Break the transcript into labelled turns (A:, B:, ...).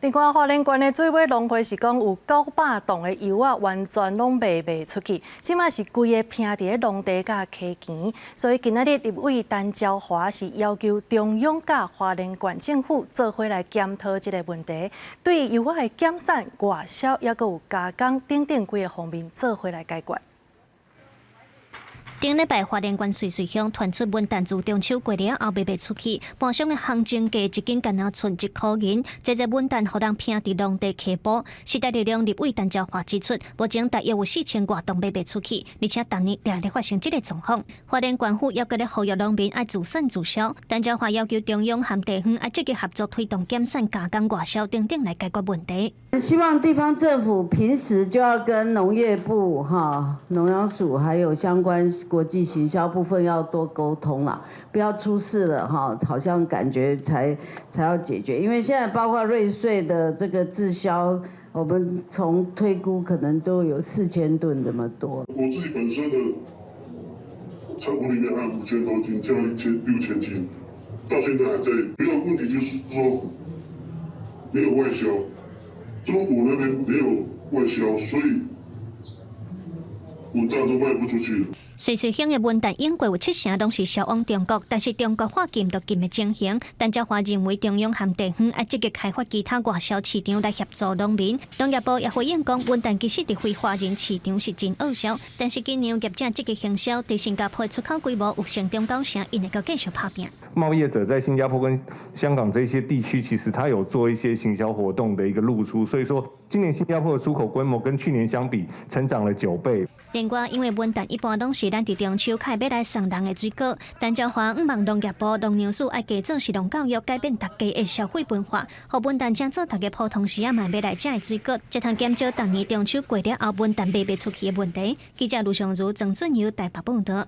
A: 另外，花蓮縣的水尾農會是講有900棟的柚仔完全攏賣袂出去，這馬是規个拚佇咧農地佮溪墘，所以今仔日立委陳昭華是要求中央佮花蓮縣政府做伙來檢討這个問題，對柚仔的減產、外銷，抑閣有加工等等幾个方面做伙來解決。
B: 頂禮拜花蓮縣瑞穗鄉傳出文旦自中秋過了後賣袂出去，盤商的行情價一斤干焦賰一箍銀，這濟文旦予人拚佇農地溪埔。時代力量立委陳昭華指出，目前大約有4000外棟賣袂出去，而且逐年定咧發生這个狀況。花蓮縣府猶閣咧呼籲農民愛自產自銷。陳昭華要求中央和地方愛積極合作推動減產、加工、外銷等等來解決問題。
C: 希望地方政府平時就要跟農業部、哈農糧署還有相關國際行銷部分要多溝通啦，不要出事了哈，好像感覺才要解決，因為現在包括瑞穗的這個滯銷，我們從推估可能都有4000噸這麼多。
D: 我自己本身的倉庫裡面還有5000多斤，將近6000斤，到現在還在。沒有問題，就是說沒有外銷，中國那邊沒有外銷，所以文旦都賣不出去。
B: 瑞穗鄉的文旦永過有七成攏是銷往中國，但是中國發禁就禁的情形。陳昭華認為中央和地方愛積極開發其他外銷市場來協助農民。農業部也回應講，文旦其實佇非華人市場是真熱銷，但是今年業者積極行銷，佇新加坡出口規模有成長九成，𪜶會閣繼續拍拚。
E: 貿業者在新加坡跟香港這些地區，其實他有做一些行銷活動的一個露出，所以說今年新加坡的出口規模跟去年相比，成長了9倍。
B: 另外，因為文旦一般攏是咱佇中秋較會買來送人的水果，陳昭華向望農業部農糧署愛加做食農教育，改變大家的消費文化，予文旦成做大家普通時仔嘛買來食的水果，才通減少逐年中秋過了後文旦賣袂出去的問題。記者盧尚如、曾俊友台北報道。